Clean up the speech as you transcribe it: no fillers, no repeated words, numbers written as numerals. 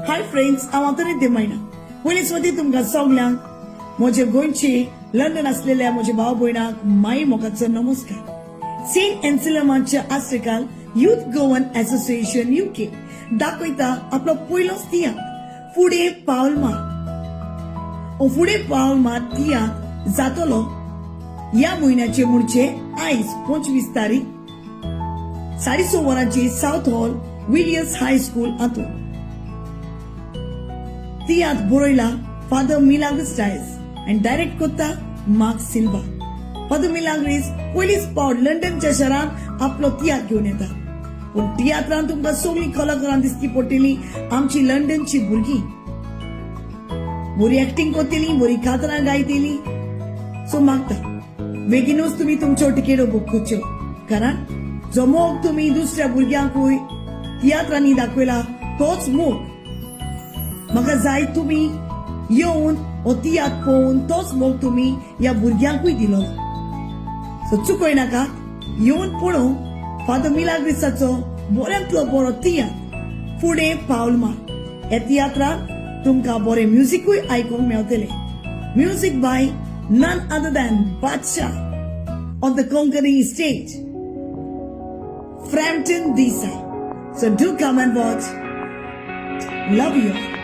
Hi friends, हांव आंतोनी दिमायना. पयलींच वती तुमकां सगल्यांक म्हजे गोंयचे लंडन असलेल्या म्हज्या भाव भयणाक माई मोगाचो नमस्कार. सेंट एन्सिलमाच्या आश्रिकाल युथ गोवन असोसिएशन युके दाखयता आपलो पयलोच तियात्र फुडें पावल मार. हो फुडें पावल मार तियात्र जातलो ह्या म्हयन्याचे, म्हणचे आयज 25 तारीख, 6:30 वरांची Southall, Villiers high school हातूंत. तियात्र बरयला फादर मिलाग्रीस डायस आनी डायरेक्ट करता मार्क सिल्वा. फादर मिलाग्रीस पयलीच पावट लंडनच्या शहरांत आपलो तियात्र घेवन येता, पूण तियात्रान तुमकां सगळीं कलाकारां दिसती पडटली. आमची लंडनची भुरगीं बरी एक्टिंग करतली, बरी कातरां गायतली. सो मागता, बेगीनूच तुमी तुमच्यो तिकेटो बूक करच्यो, कारण जो मोग तुमी दुसऱ्या भुरग्यांकूय तियात्रांनी दाखयला, तोच मोग म्हाका जाय. तुमी येवन हो तियात्र पळोवन तोच मोग तुमी ह्या भुरग्यांकूय दिलो. सो चुकय नाका, येवन पळोवंक फादर मिलाग्रिसाचो बऱ्यांतलो बरो तियात्र फुडें पावल मार. ह्या तियात्राक तुमकां बरें म्युजिकूय आयकूंक मेळटलें. Music by none other than Badshah on the Konkani stage, Frampton Disa. So do come and watch. Love you all.